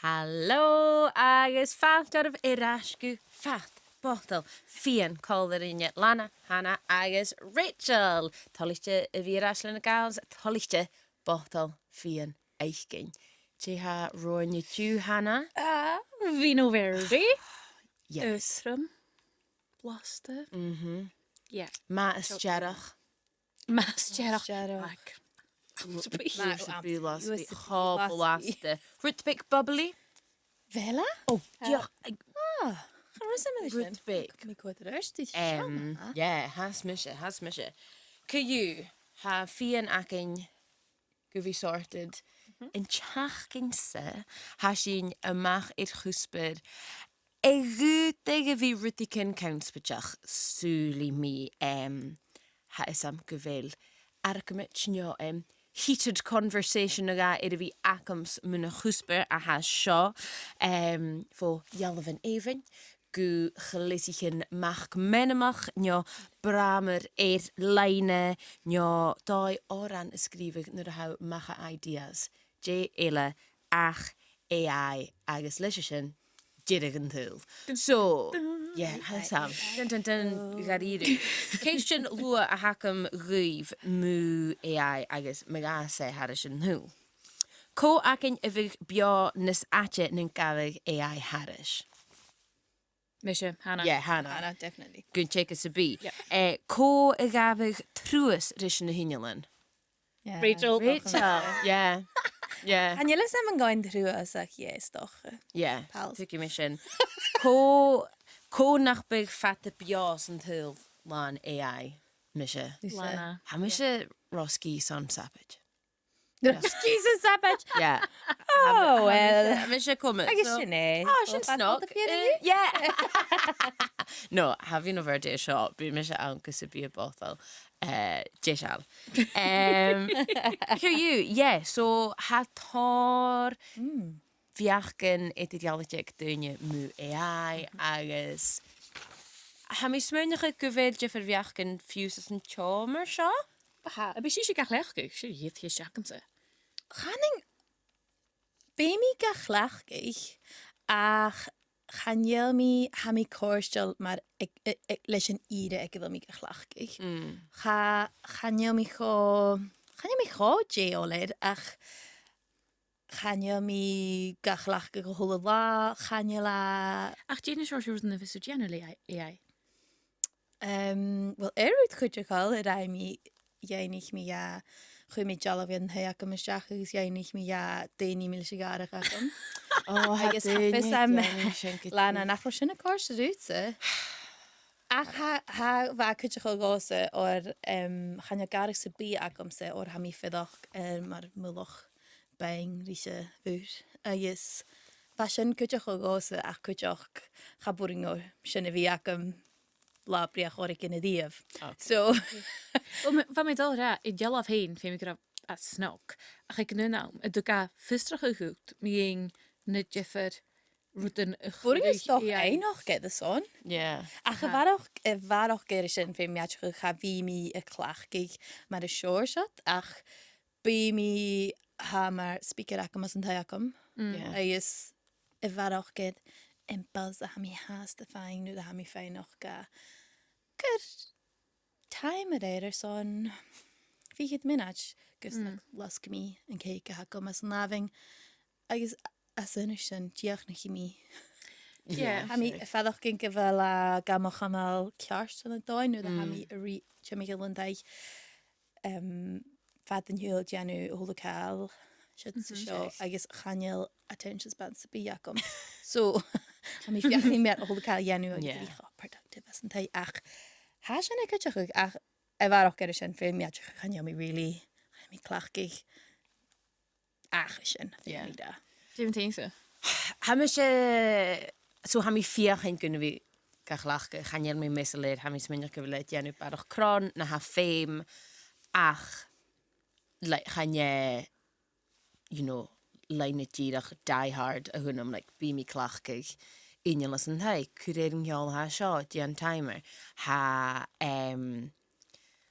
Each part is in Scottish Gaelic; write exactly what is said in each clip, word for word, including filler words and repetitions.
Halò, agus fàilte oirbh air ais gu Fad Botal Fìon, còmhla rinne Lana, Hannah agus Rachel. Toilichte a bhith air ais leis na gals, toilichte botal fìon fhaicinn. Dè tha romhainn an-diugh, Hannah? Ah, vino verde. Yes. Aotrom. Blasta. Mhm. Yeah. Math is dearach. Math is dearach. Dearach. Like, math is dearach. Cho blasta. Rud beag bubbly. Bheil e? Oh, dìreach. Ah, cha robh mi a' smaoineachadh sin. Rud beag. Tha mi a' coimhead air adhart. Em, yeah, tha mise, tha mise. Co-dhiù, tha fìon againn gu bhith sorted. Mhm. An t-seachdain sa, tha sinn a-mach air cuspair a dh'fhaodadh a bhith rudeigin connspaideach, saoilidh mi, em, tha fhios agam gu bheil argamaid no, em, heated conversation a dhà air a bhith agamsa mun a' chuspair a tha seo, em, bho dhealbhan èibhinn gu chleasaichean mac-meanmnach no bràmair air-loidhne no dòigh òrain a sgrìobhadh nuair a tha thu a-mach à ideas. Dè eile ach A I agus leis a sin, deireadh an t-saoghail. So, yeah, tha fhios agam. Dun, dun, dun, dha-rìribh. Ceistean luath a th' agam dhuibh mu A I agus mu dheidhinn thairis an t-saoghail. Cò againn a bhiodh beò nas fhaide nan gabhadh A I thairis? Mise, Hannah. Yeah, Hannah. Hannah, definitely. Gun teagamh sam bith. Yep. Eh, cò a ghabhadh truas ris na h-innealan? Yeah. Rachel. Rachel. Yeah. Yeah. Chan eil fhios agam an gabhainn truas ach, yeah, is dòcha. Yeah. Pals. Tuigidh mi sin. Cò, cò nach biodh fada beò san t-saoghal làn A I? Mise. Lana. Tha mise ro sgìth son sabaid. Sgìth son sabaid. Yeah. Oh, well. Tha mise, tha mise coma. Agus so, sin e. Oh, sin snog. Eh, yeah. No, tha vino verde seo, bidh mise ann gus am bi am botal, eh, deiseil. Em, co-dhiù, yeah, so tha tòrr bheachdan eadar-dhealaichte aig daoine mu A I agus tha mi a' smaoineachadh gu bheil diofar bheachdan fiù 's anns an t-seòmar seo. Tha, a bheil sibhse ga chleachdadh? Seo a' chiad cheist agamsa. Chanainn, bidh mi ga chleachdadh, ach chan eil mi, tha mi cofhurtail mar aig, aig, aig, leis an ìre aig a bheil mi ga chleachdadh. Mm. Cha, chan eil mi cho, chan eil mi cho dèidheil air, ach chan eil mi ga chleachdadh a h-uile là, chan eil e. Ach dè na seòrsa rudan a bhios tu a' dèanamh le A I? Em, well, air rud cuideachail, a rinn mi, dh'fhaighnich mi dha, chuir mi dealbh dhen taigh agam a-steach agus dh'fhaighnich mi dha dè nì mi leis a' ghàrradh agam. Oh, tha daoine ag déanamh sin gu... Agus tha fhios agam, Lana, nach robh sin a' còrdadh riutsa. Ach tha, tha, bha e cuideachail dhòmhsa oir, em, chan eil gàrradh sam bith agamsa oir tha mi a' fuireach, em, mar mullach binn ris a' mhuir. Agus bha sin cuideachail dhòmhsa ach cuideachd cha b' urrainn dhomh sin a bhith agam latha brèagha air choreigin a-riamh. Ok. So... Well, ma, bha mi a' dol a ràdh, an dealbh fhèin, feumaidh gu robh e snog, ach aig an aon àm, an tug e fiosrachadh dhut mu dheidhinn na diofar rudan a chuireadh A I? B' urrainn dhomh faighneachd air a son. Yeah. Ach a bharrachd, a bharrachd air sin, feumaidh mi aideachadh, cha bhi mi a' cleachdadh mar an seòrsa, ach bidh mi, tha mar speaker agam anns an taigh agam. Mm. Yeah. Agus a bharrachd air am buzz a tha mi fhathast a' faighinn nuair a tha mi a' faighneachd ga cur timer air airson fichead mionaid gus nach losg mi an cèic a th' agam anns an àmhainn. Agus às aonais sin, dìochuimhnich mi. Yeah. Tha mi a' faireachdainn gu bheil e gam chumail ceart ann an dòigh nuair a tha mi a' ruith timcheall an taigh, em, fad an t-siubhail a' dèanamh a h-uile càil, siud 's an seo, agus chan eil attention span sam bith agam. So, tha mi a' feuchainn mar a h-uile càil a dhèanamh agus a bhith cho productive anns an taigh. Ach tha sin a' cuideachadh, ach a bharrachd air sin, feumaidh mi aideachadh, chan eil mi really, chan eil mi a' cleachdadh ach sin, feumaidh mi ràdh. Dè mu dheidhinn-sa? Tha mise, so tha mi a' feuchainn gun a bhith ga chleachdadh, chan eil mi measail air, tha mi a' smaoineachadh gu bheil e a' dèanamh barrachd cron na tha feum, ach, like, chan e, you know, loidhne dìreach die hard a th' annam, like, bidh mi a' cleachdadh inneal anns an taigh, cuir air an ceòl a tha seo, dèan timer. Tha, em,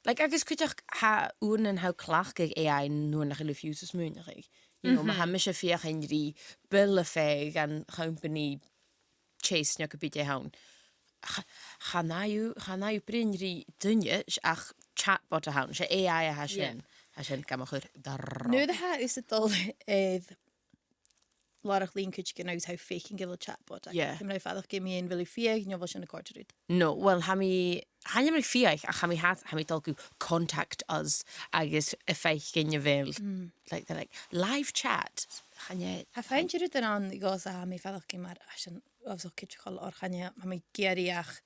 Like, agus cuideachd tha uaireannan tha thu a' cleachdadh A I nuair nach eil thu fiù 's a' smaoineachadh. You know, ma tha mise a' feuchainn ri bill a phàigheadh dhan company Chase no ge b' e dè th' ann. Cha-, chan fhaigh thu, chan fhaigh thu bruidhinn ri duine ach chatbot a th' ann, 's e A I a tha sin. Tha sin gam chur. Nuair a tha thusa a' dol air làrach-lìn cuideigin agus tha thu a' faicinn gu bheil chatbot aca. Yeah. Ciamar a tha thu a' faireachdainn mu dheidhinn, a bheil thu fiadhaich no a bheil sin a' còrdadh riut? No, well, tha mi, chan eil mi fiadhaich, ach tha mi, tha, tha mi a' dol gu contact us agus a' faicinn a bheil, like, they're like, live chat. Chan e. Tha faighinn rudan ann dhòmhsa a tha mi a' faireachdainn mar, a, sin uabhasach critical, oir chan e, tha mi ag iarraidh ach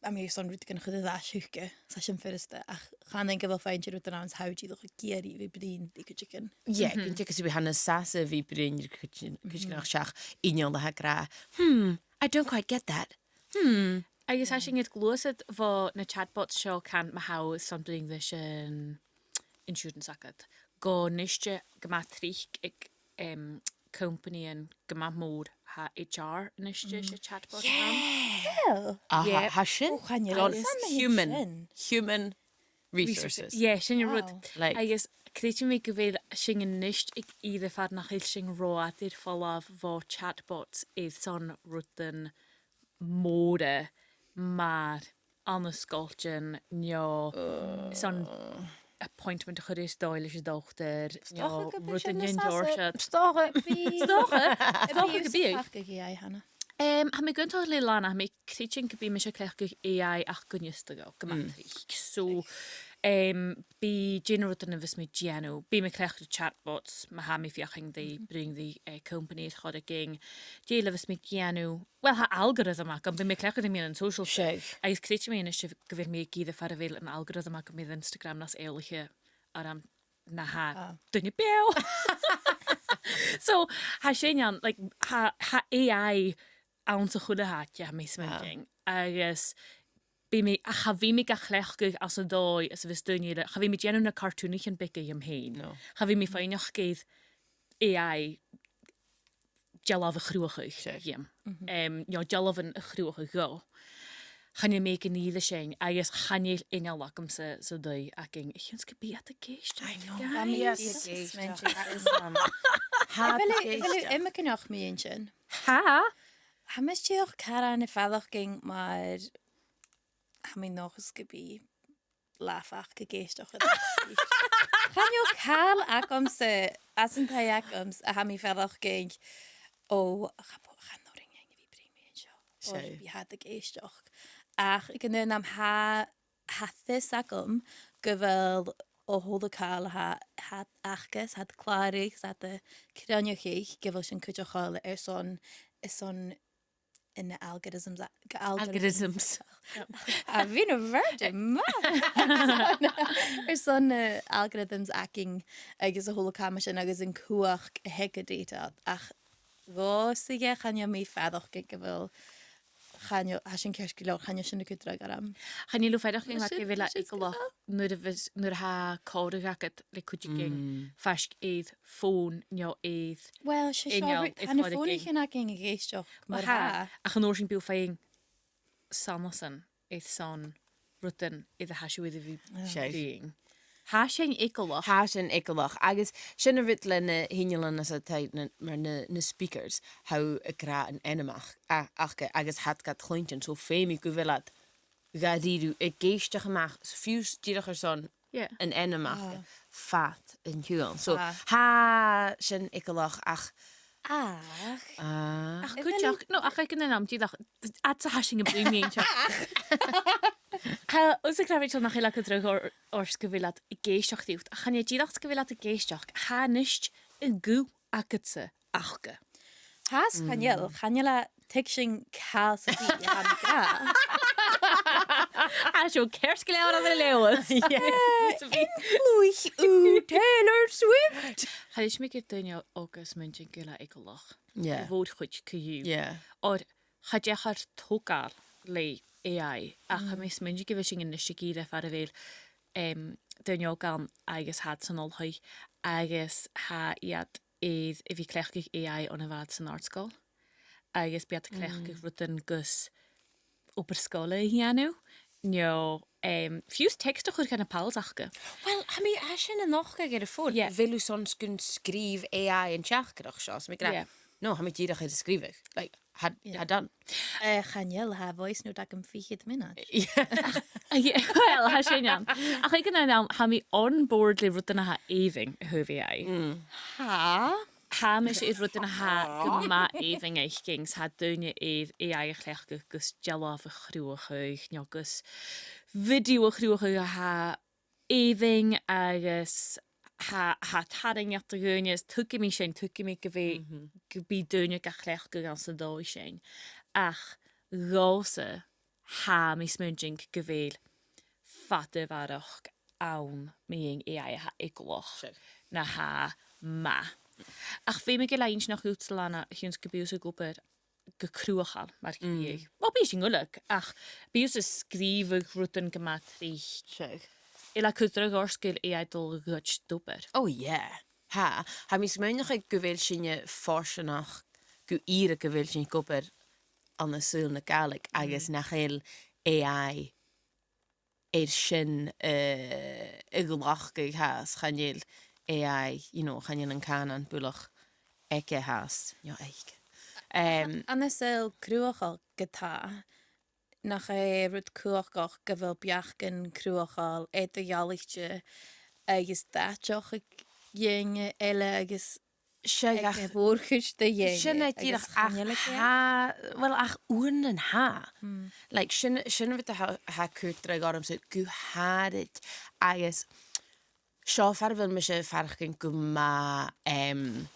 tha mi airson rudeigin a chur air ais thuca, 's tha sin furasta, ach chanainn gu bheil faighinn rudan ann 's tha thu dìreach ag iarraidh a bhith a' bruidhinn ri cuideigin. Yeah, gun teagamh 's gum bi thu nas sàsaiche a bhith a' bruidhinn ri cuideigin, cuideigin ach seach inneal a tha ag ràdh, "Hmm, I don't quite get that." Hmm. Agus tha sinn air gluasad bho na chatbots seo, can, ma tha thu airson bruidhinn ris an insurance agad. Gu, a-niste, gu math tric aig, em, companaidhean gu math mòr, tha H R a-niste, 's e chatbot a th' ann. Yeah. Aha, yeah. Tha sin. Oh, chan eil. Agus human, sin. Human resources. Yeah, sin an rud. Wow. Like, agus creididh mi gu bheil sinn a-niste aig ìre far nach eil sinn ro fhada air falbh bho chatbots airson rudan mòra mar ann an sgoiltean, no, son appointment a chur air dòigh leis an dotair, no, rudan den t-seòrsa. 'S dòcha. 'S dòcha. 'S dòcha gum bi. Em, tha mi gun teagamh le làn, tha mi a' creidsinn gum bi mise a' cleachdadh A I ach gun fhiosta dhomh, gu math tric. So, em, bidh dèanamh rudan a bhios mi a' dèanamh, bidh mi a' cleachdadh chatbots, ma tha mi a' feuchainn ri bruidhinn ri, eh, company air choreigin, dè eile a bhios mi a' dèanamh, well, tha algorithm agam, bidh mi a' cleachdadh air meadhan nan social. Seadh. Agus creididh mi a-niste gu bheil mi ag iarraidh far a bheil an algorithm agam air Instagram nas eòlaiche orm na tha duine beò. So, tha sin ann, like, tha, tha A I anns a h-uile h-àite, tha mi a' smaoineachadh. Agus bidh mi, ach cha bhi mi ga chleachdadh anns an dòigh anns a bhios daoine eile, cha bhi mi a' dèanamh na cartoonaichean beaga dhomh fhìn. No. Cha bhi mi a' faighneachd air A I dealbh a chruthachadh dhìom. Em, no dealbhan a chruthachadh dhomh. Chan eil mi ag iarraidh sin, agus chan eil inneal agamsa san dòigh againn a chionn 's gum bi iad ag èisteachd. I know. Tha mi ag èisteachd. Tha iad ag èisteachd. A bheil thu iomagaineach mu dheidhinn sin? Tha. Tha mise dìreach caran a' faireachdainn mar tha mi an dòchas gum bi làmh aca ag èisteachd. Chan eil càil agamsa, às an taigh agamsa, a tha mi a' faireachdainn, o, cha b', chan urrainn dhuinn a bhith a' bruidhinn mu dheidhinn seo. O, bidh iad ag èisteachd. Ach aig an aon àm tha, tha fios agam gu bheil a h-uile càil a tha, tha aca, 's tha iad a' clàradh, 's tha iad a' cruinneachadh, gu bheil sin cuideachail airson, airson na algorithms a-, algorithms. Algorithms. A bhith a' virgin math. Airson na algorithms againn agus a h-uile càil mar sin agus an cumhachd a th' aig an data. Ach dhòmhsa, chan eil mi a' faireachdainn gu bheil, chan eil, tha sin ceart gu leòr, chan eil sin a' cur dragh orm. Chan eil thu a' faireachdainn gu bheil e eagalach nuair a bhios, nuair a tha còmhradh agad le cuideigin faisg air fòn no air inneal air choreigin. Well, 's e seo, tha na fònaichean againn ag èisteachd mar-thà. Ach an uair sin bidh thu a' faighinn sanasan airson rudan air a tha sibh air a bhith a' bruidhinn. Tha sin eagalach. Tha sin eagalach. Agus sin an rud le na h-innealan anns an taigh, na, mar na, na speakers, tha thu ag ràdh an ainm ach-, a-, aca agus tha iad gad chluinntinn, so feumaidh gu bheil iad dha-rìribh ag èisteachd a-mach, fiù 's dìreach airson an ainm aca fad an t-siubhail. So, tha sin eagalach ach, ach, ach cuideachd, no, ach aig an aon àm, dìreach, fhad 's a tha sinn a' bruidhinn mu dheidhinn seo. Tha fhios agad, Rachel, nach eil e gu dragh oir, oir 's gu bheil iad ag èisteachd riut, ach chan e dìreach 's gu bheil iad ag èisteachd, tha a-nist an guth agadsa aca. Tha, 's chan eil, chan eil e a' tuigsinn càil sam bith a tha mi ag ràdh. Tha seo ceart gu leòr, a Leòdhas. Yeah. An cluich thu Taylor Swift? Chan eil mi ag iarraidh daoine óga a smaointinn gu bheil e eagalach. Yeah. A' mhòr-chuid co-dhiù. Yeah. Oir cha deach ar togail le A I, ach tha mi a' smaointinn gu bheil sinn a-nis ag iarraidh far a bheil, em, daoine òga ann agus tha iad san oilthigh, agus tha iad air a bhith a' cleachdadh A I on a bha iad san àrd-sgoil. Agus bidh iad a' cleachdadh rudan gus obair-sgoile a dhèanamh, no, em, fiù 's text a chur dha na pals aca. Well, tha mi, tha sin a' nochdadh air a' fòn. Yeah. A bheil thu airson gun sgrìobh A I an teachdaireachd seo? Is mi ag ràdh, yeah, no, tha mi dìreach air a sgrìobhadh. Like, tha, yeah, tha done. Eh, chan eil, tha voice note agam fichead mionaid. Yeah. Ah, yeah, well, tha sin ann. Ach aig an aon àm, tha mi on board le rudan a tha èibhinn a thaobh A I. Mm. Tha? Tha mise air rudan a tha gu math èibhinn fhaicinn, 's tha daoine air A I a chleachdadh gus dealbh a chruthachadh, no gus video a chruthachadh a tha èibhinn agus tha, tha tarraing air daoine, is tuigidh mi sin, tuigidh mi gu bheil, mhm, gum bi daoine ga chleachdadh anns an dòigh sin. Ach dhòmhsa, tha mi a' smaointinn gu bheil fada a bharrachd ann mu dheidhinn A I a tha eagalach, sure, na tha math. Ach feumaidh gu bheil e inntinneach dhut, Lana, a chionn 's gum bi thusa ag obair gu cruthachail, mar gum biodh. Mm. Well, bidh sinn uile, ach bidh thusa a' sgrìobhadh rudan gu math tric. Sure. A bheil e a' cur dragh oir 's gu bheil A I a' dol a ghoid d' obair? Oh, yeah. Tha. Tha mi a' smaoineachadh gu bheil sinne fortanach gu ìre gu bheil sinn ag obair ann an saoghal na Gàidhlig, mm, agus nach eil A I air sin, eh, a ghlacadh fhathast, chan eil A I, you know, chan eil an cànan buileach aige fhathast, no aice. Em, ann an saoghal cruthachail ge-tà, nach e rud cumhachdach gu bheil beachdan cruthachail eadar-dhealaichte agus dathte aig daoine eile agus 's e aig, ach, a' mhòr-chuid de dhaoine, sin e, agus dìreach, chan eil, ach, tha, well, ach uaireannan tha. Hmm. Like, sin, sin rud a tha, tha a' cur dragh ormsa gu h-àraid, agus seo far a bheil mise a' faireachdainn gu math, em,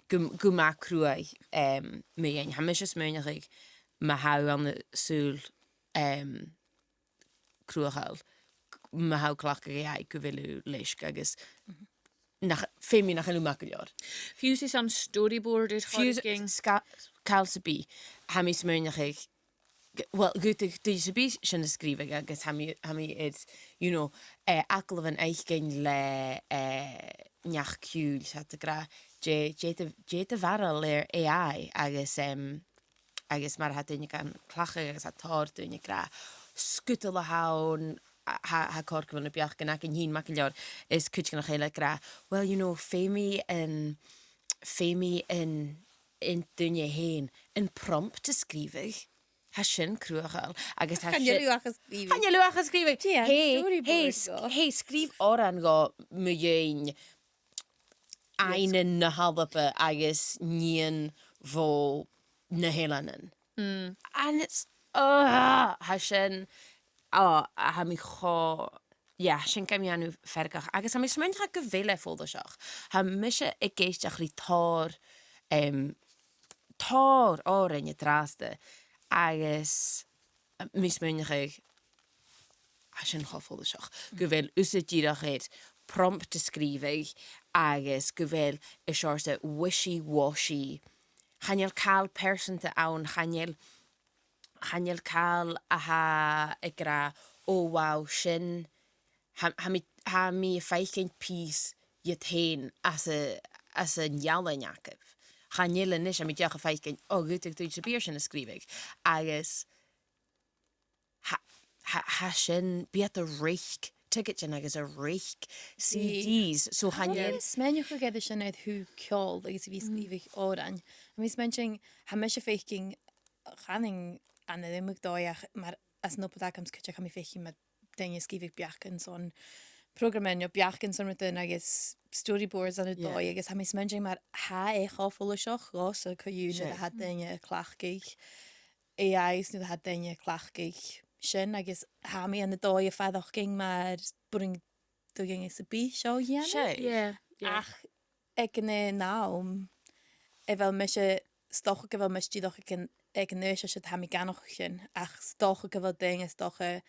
gu, gu math cruaidh, em, mu dheidhinn. Tha mise a' smaoineachadh ma tha thu ann an saoghal, em, cruthachail, ma tha thu a' cleachdadh A I gu bheil thu leisg agus, mhm, nach, feumaidh nach eil thu math gu leòr. Fiù 's an storyboard air, fiù 's choreigin. Sga-, càil sam bith, tha mi a' smaoineachadh, g-, well, gu, gu, gu sam bith sin a sgrìobhadh agus tha mi, tha mi air, you know, eh, agallamhan fhaicinn le, eh, neach-ciùil, 's iad ag ràdh, dè, dè do, dè do bharail air A I agus, em, agus mar a tha daoine gan cleachdadh agus tha tòrr dhaoine ag ràdh, sgudal a th' ann, a, tha, tha còir gu bheil na beachdan againn fhìn math gu leòr, is cuideigin eile ag ràdh, well, you know, feumaidh an, feumaidh an, an duine fhèin an prompt a sgrìobhadh, tha sin cruthachail, agus tha sin, chan eil thu ach a' sgrìobhadh. Chan eil thu ach a' sgrìobhadh. Dè, hey, storyboard, hey, s-, dhomh, hey, sgrìobh òran dhomh mu dheidhinn aibhne na h-Alba agus nighean bho na h-Eileanan. Mm. And it's, ugh, tha sin, oh, tha mi cho, yeah, sin gam dèanamh feargach. Agus tha mi a' smaoineachadh gu bheil e follaiseach. Tha mise ag èisteachd ri tòrr, em, tòrr òrain an-dràsta. Agus mi a' smaoineachadh, tha sin cho follaiseach. Gu bheil thusa dìreach air prompt a sgrìobhadh agus gu bheil an seòrsa wishy-washy. Chan eil càil pearsanta ann, chan eil, chan eil càil a tha ag ràdh, oh wow, sin, tha, tha mi, tha mi a' faicinn pìos dhìot fhèin às a, às an ealain agaibh. Chan eil a-nis, tha mi dìreach a' faicinn, oh, gu, gu, gu, 's e beagan sin a sgrìobhadh. Agus tha, tha, tha sin, bidh iad a' reic tiogaidean agus a' reic C Ds, so chan eil. Smaoinich thu ged a sin air thu ceòl agus a bhith a' sgrìobhadh òrain. Tha mi a' smaointinn, tha mise a' faicinn, chanainn ann an iomadach dòigh ach mar as an obair agam 's cuideachd tha mi a' faicinn mar daoine a' sgrìobhadh beachdan son prògraman no beachdan son rudan agus storyboards ann an dòigh agus tha mi a' smaointinn mar tha e cho follaiseach dhòmhsa co-dhiù nuair a tha daoine a' cleachdadh A I 's nuair a tha daoine a' cleachdadh sin, agus tha mi ann an dòigh a' faireachdainn mar b' urrainn do dhuine sam bith seo a dhèanamh. 'S e. Yeah, yeah. Ach aig an aon àm, a bheil mise, 's dòcha gu bheil mise dìreach aig an, aig an aois sin, tha mi ag aithneachadh sin, ach 's dòcha gu bheil daoine, 's dòcha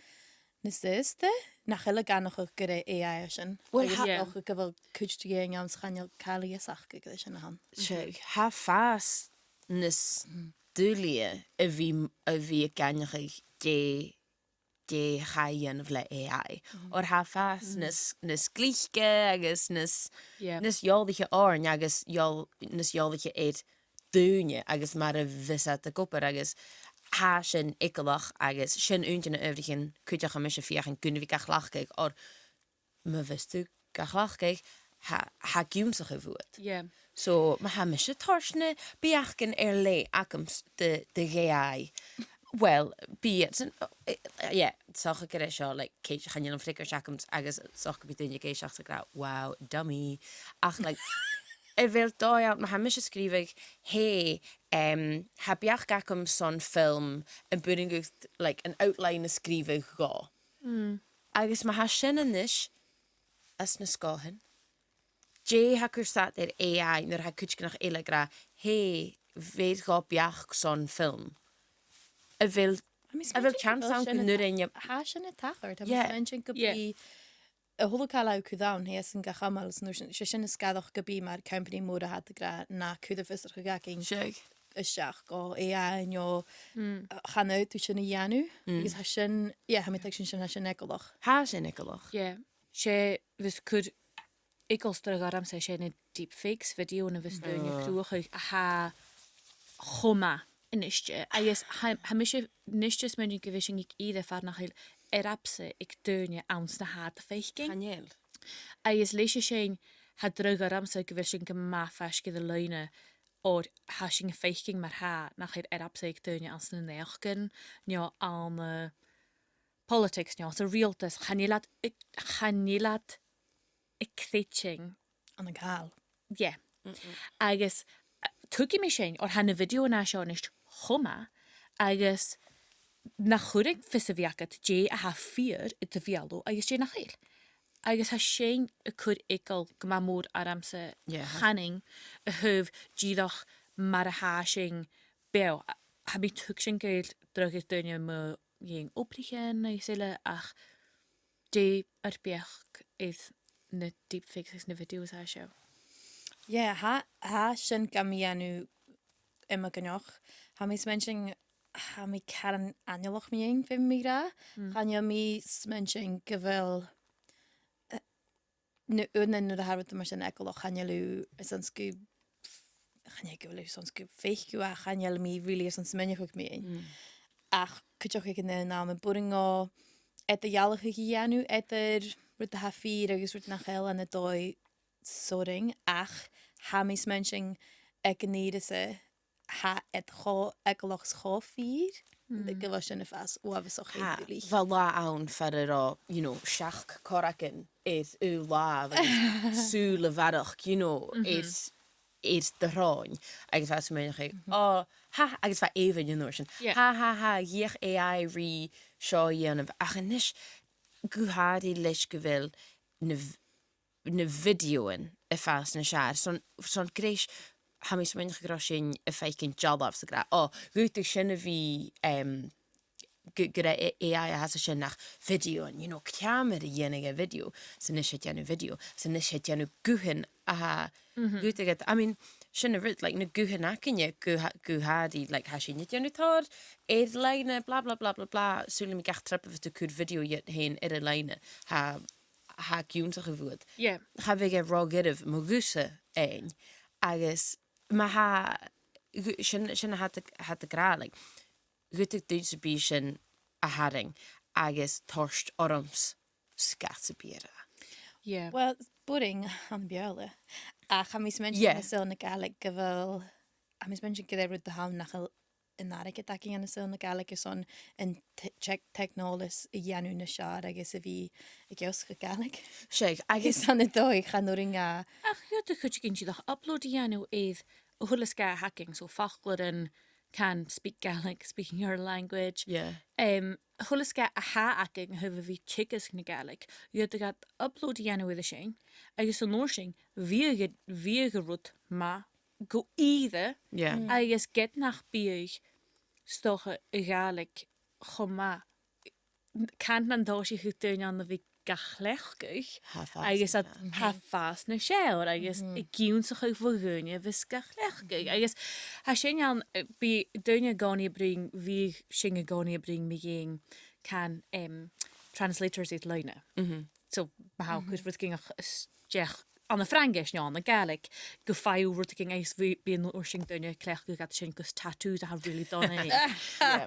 nas aosta, nach eil ag aithneachadh gur e A I a tha sin. Well, agus 's dòcha gu bheil cuid de dhaoine ann 's chan eil càil a dh'fhios aca gur e sin a th' ann. 'S e, tha fàs nas duilghe a bhith, a bhith ag aithneachadh dè, dè chaidh a dhèanamh le A I. Oir tha fàs nas, nas glice agus nas, nas eòlaiche oirnn agus eòl-, nas eòlaiche air daoine agus mar a bhios iad ag obair agus tha sin eagalach agus sin aon de na h-adhbharan cuideachd a tha mise a' feuchainn gun a bhith ga chleachdadh, oir ma bhios tu ga chleachdadh, tha, tha e ag ionnsachadh bhuat. Yeah. So, ma tha mise a' toirt na beachdan air leth agamsa do, do dh'A I, well, be it, yeah, 's dòcha gur e seo, like, cé, chan eil an freagairt agamsa agus 's dòcha gum bi daoine ag èisteachd 's ag ràdh, "Wow, dummy." Ach, like, a bheil dòigh ann, ma tha mise a' sgrìobhadh, "Hey, um, tha beachd agam son film, am b' urrainn dhut, like, an outline a sgrìobhadh dhomh." Mm. Agus ma tha sin a-nis anns na sgòthan, dè tha cur stad air A I nuair a tha cuideigin eile ag ràdh, "Hey, bheir dhomh beachd son film." A bheil, a bheil chance ann gun urrainn... Tha sin a' tachairt, tha mi a' smaointinn gum bi a h-uile càil a chuireas tu ann, tha sin ga chumail, is an uair sin, 's e sin as coireach gum bi mar company mòr a tha ag ràdh, na cuir am fiosrachadh againn a-steach gu A I no chan fhaod thu sin a dhèanamh, agus tha sin, yeah, tha mi a' tuigsinn sin, tha sin eagalach. Tha sin eagalach. Yeah. 'S e, bhios cur eagal 's dragh ormsa, 's e na deepfakes video na bhios daoine a' cruthachadh a tha cho math a-niste. Agus tha, tha mise a-niste a' smaointinn gu bheil sin aig ìre far nach eil earbsa aig daoine anns na tha iad a' faicinn. Chan eil. Agus leis a sin, tha dragh ormsa gu bheil sin gu math faisg air an loidhne, oir tha sinn a' faicinn mar-thà nach eil earbsa aig daoine anns na naidheachdan, no ann an, eh, politics, no anns an riaghaltas, chan eil iad, chan eil iad a' creidsinn ann an càil. Yeah. Agus, eh, tuigidh mi sin, oir tha na videothan a tha seo a-nis cho math, agus nach urrainn fios a bhith agad dè a tha fìor air do bheulaibh agus dè nach eil. Agus tha sin a' cur eagal gu math mòr ormsa, yeah, chanainn, a thaobh dìreach mar a tha sinn beò. Tha mi a' tuigsinn gu bheil dragh air daoine mu dheidhinn obraichean agus eile, ach dè ur beachd air na deepfakes agus na videos a tha seo? Yeah, tha, tha sin gam dhèanamh iomagaineach. Tha mi a' smaointinn, tha mi caran aineolach mu dheidhinn, feumaidh mi ràdh. Mm. Chan eil mi a' smaointinn gu bheil, eh, na, uaireannan nuair a tha rud mar sin eagalach, chan eil thu airson 's gu, chan e gu bheil thu airson 's gum faic thu e, chan eil mi really airson smaoineachadh mu dheidhinn. Mm. Ach cuideachd aig an aon àm, am b' urrainn dhomh eadar-dhealachadh a dhèanamh eadar rud a tha fìor agus rud nach eil ann an dòigh soirbhich, ach tha mi a' smaointinn aig an ìre sa, tha iad cho eagalach 's cho fìor, mm, gu bheil sin a' fàs uabhasach eagalach. Bha latha ann far an robh, you know, seachd corragan air aon làmh agus sùil a bharrachd, you know, air, air do shròin, agus bha smaoineachadh, oh, ha, agus bha èibhinn an uair sin. Yeah. Ha, ha, ha, dh'fheuch A I ri seo a dhèanamh. Ach a-nis, gu h-àraidh leis gu bheil na v-, na videothan a' fàs nas fheàrr. Son, son greis, tha mi a' smaoineachadh gun robh sinn a' faicinn dealbh 's ag ràdh, oh, dh'fhaodadh sin a bhith, em, gu, gur e A I a th' ann an sin, ach videothan, you know, ceamara a dhèanadh a' video, 's a-nis tha e a' dèanamh video, 's a-nis tha e a' dèanamh guthan a tha, dh'fhaodadh iad, I mean, sin an rud, like, na guthan againne gu h-, gu h-àraidh, like, tha sinne a' dèanamh tòrr air-loidhne, blah, blah, blah, blah, blah, saoilidh mi gach trip a bhios tu a' cur video dhut fhèin air-loidhne, tha tha ag ionnsachadh bhuat. Yeah. Cha bhiodh e ro dhoirbh mo ghuthsa fhèin. Agus ma tha, gu-, sin, sin a tha iad, tha iad ag ràdh, like, dh'fhaodadh duine sam bith sin a tharraing agus toirt ormsa sgath sam bith air. Yeah. Well, b' urrainn ann am Beurla. Ach tha mi a' smaointinn, yeah, ann an saoghal na Gàidhlig gu bheil, tha mi a' smaointinn gur e rud a th' ann nach eil an airgead againn ann an saoghal na Gàidhlig airson an t-, teic-, teicneòlas a dhèanamh nas fheàrr agus a bhith ag ionnsachadh Gàidhlig. Seadh, agus ann an dòigh chan urrainn dha. Ach dh'fhaodadh cuideigin dìreach upload a dhèanamh air a h-uile sgath a th' againn, so faclairean, can, speak Gaelic, speaking your language. Yeah. Em, a h-uile sgath a tha againn a thaobh a bhith a' teagasg na Gàidhlig, dh'fhaodadh iad upload a dhèanamh air sin, agus an uair sin, bhiodh, bhiodh an rud math gu ìre, yeah, agus ged nach biodh 's dòcha a' Ghàidhlig cho math, can nan tòisich daoine ann a bhith ga chleachdadh, tha fàs, agus a, tha fàs nas fheàrr, agus ag ionnsachadh bho dhaoine a bhios ga chleachdadh. Agus tha sin ann, eh, bidh daoine an-còmhnaidh a' bruidhinn, bhiodh sinn an-còmhnaidh a' bruidhinn mu dheidhinn can, em, translators air-loidhne. So, ma tha thu a' cur rudeigin a-steach ann am Fraingis no ann an Gàidhlig, gu faigh thu rudeigin agus bidh, bidh an uair sin daoine a' cleachdadh iad sin gus tattoos a tha really dona air.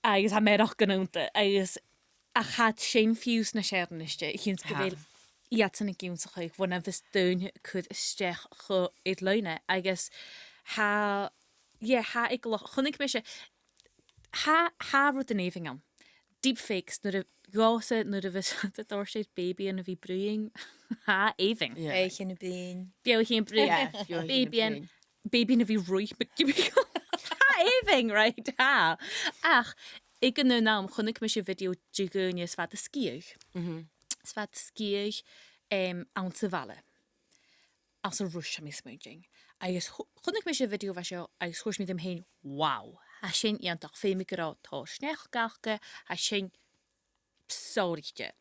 Agus tha mearachd gun annta, agus ach tha sin fiù 's nas fheàrr a-niste, a chionn 's gu bheil iadsan ag ionnsachadh bhon a bhios daoine a' cur a-steach cho air-loidhne, agus tha, yeah, tha e glè, chunnaic mise, tha, tha rudan èibhinn ann. Deepfakes, nuair a, dhòmhsa, nuair a bhios iad a' toirt air bèibidhean a bhith a' bruidhinn, tha e èibhinn. Yeah. Beathaichean a' bruidhinn. Beathaichean a' bruidhinn. Yeah, beathaichean a' bruidhinn. Bèibidhean, bèibidhean a bhith a' ruith. Tha e èibhinn, right, tha. Ach, aig an aon àm, chunnaic mise video de dhaoine 's bha iad a' sgiathadh. Mhm. 'S bha iad a' sgiathadh, em, anns a' bhaile. Anns an Ruis, tha mi a' smaointinn. Agus chu-, chunnaic mise video a bha seo, agus thuirt mi dhomh fhèin, wow, tha sin iongantach, feumaidh gun robh tòrr sneachda aca, tha sin sònraichte.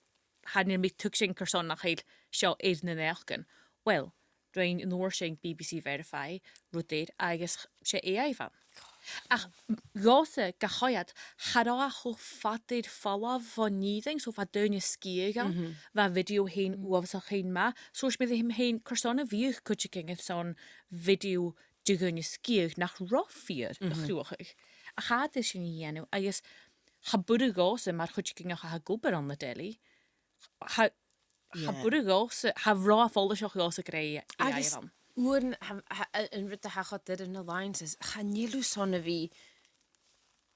Chan eil mi a' tuigsinn carson nach eil seo air na naidheachdan. Well, rinn an uair sin B B C Verify rud air agus ch-, 's e A I a bh' ann. Ach m-, dhòmhsa, ga choimhead, cha robh e cho fada air falbh bhon fhìrinn, so bha daoine a' sgiathadh ann, bha an video fhèin uabhasach fhèin math. So thuirt mi rium fhèin, carson a bhiodh cuideigin airson video de dhaoine a' sgiathadh nach robh fìor a chruthachadh. Ach tha iad air sin a dhèanamh, agus cha b' urrainn dhòmhsa mar chuideigin a tha ag obair ann an telly, cha, cha b' urrainn dhòmhsa, cha robh e follaiseach dhòmhsa gur e A I a bh' ann. Agus uaireannan, tha, tha, an rud a tha cho doirbh ann an alliances, chan eil thu airson a bhith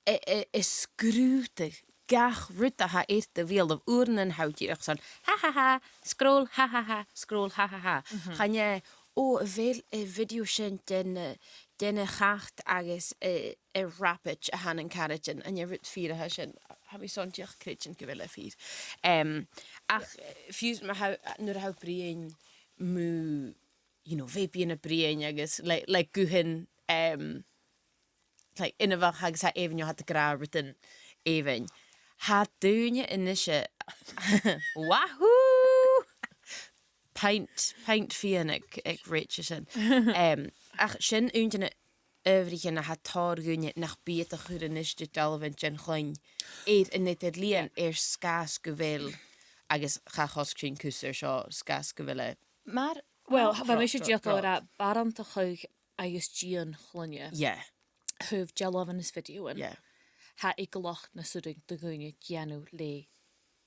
a', a', a' sgrùdadh gach rud a tha air do bheulaibh, uaireannan tha thu dìreach airson, ha ha ha, scroll, ha ha ha, scroll, ha ha ha. Mhm. Chan e, o, a bheil a' video sin den, eh, den a' chat agus, eh, a' rabaid a th' ann an caraidean, an e rud fìor a tha sin, tha mi airson dìreach creidsinn gu bheil e fìor. Em, ach, eh, fiù 's ma tha, nuair a tha thu a' bruidhinn mu, you know, bèibidhean a' bruidhinn agus le, le guthan, em, like, inbheach agus tha e èibhinn, tha iad ag ràdh rudan èibhinn. Tha daoine a-nise, wahoo! Pint, pint fìon aig, aig Rachel sin. Em, ach sin aon de na adhbharaichean a tha tòrr dhaoine nach bi iad a' cur a-niste dealbhan den chloinn air an eadar-lìon air sgàth 's gu bheil, agus cha chosg sinn cus air seo, sgàth 's gu bheil e. Mar, well, bha mise dìreach ag ràdh, barantachadh agus dìon chloinne. Yeah. Thaobh dealbhan is videothan. Yeah. Tha e eagalach nas urrainn do dhaoine dèanamh le,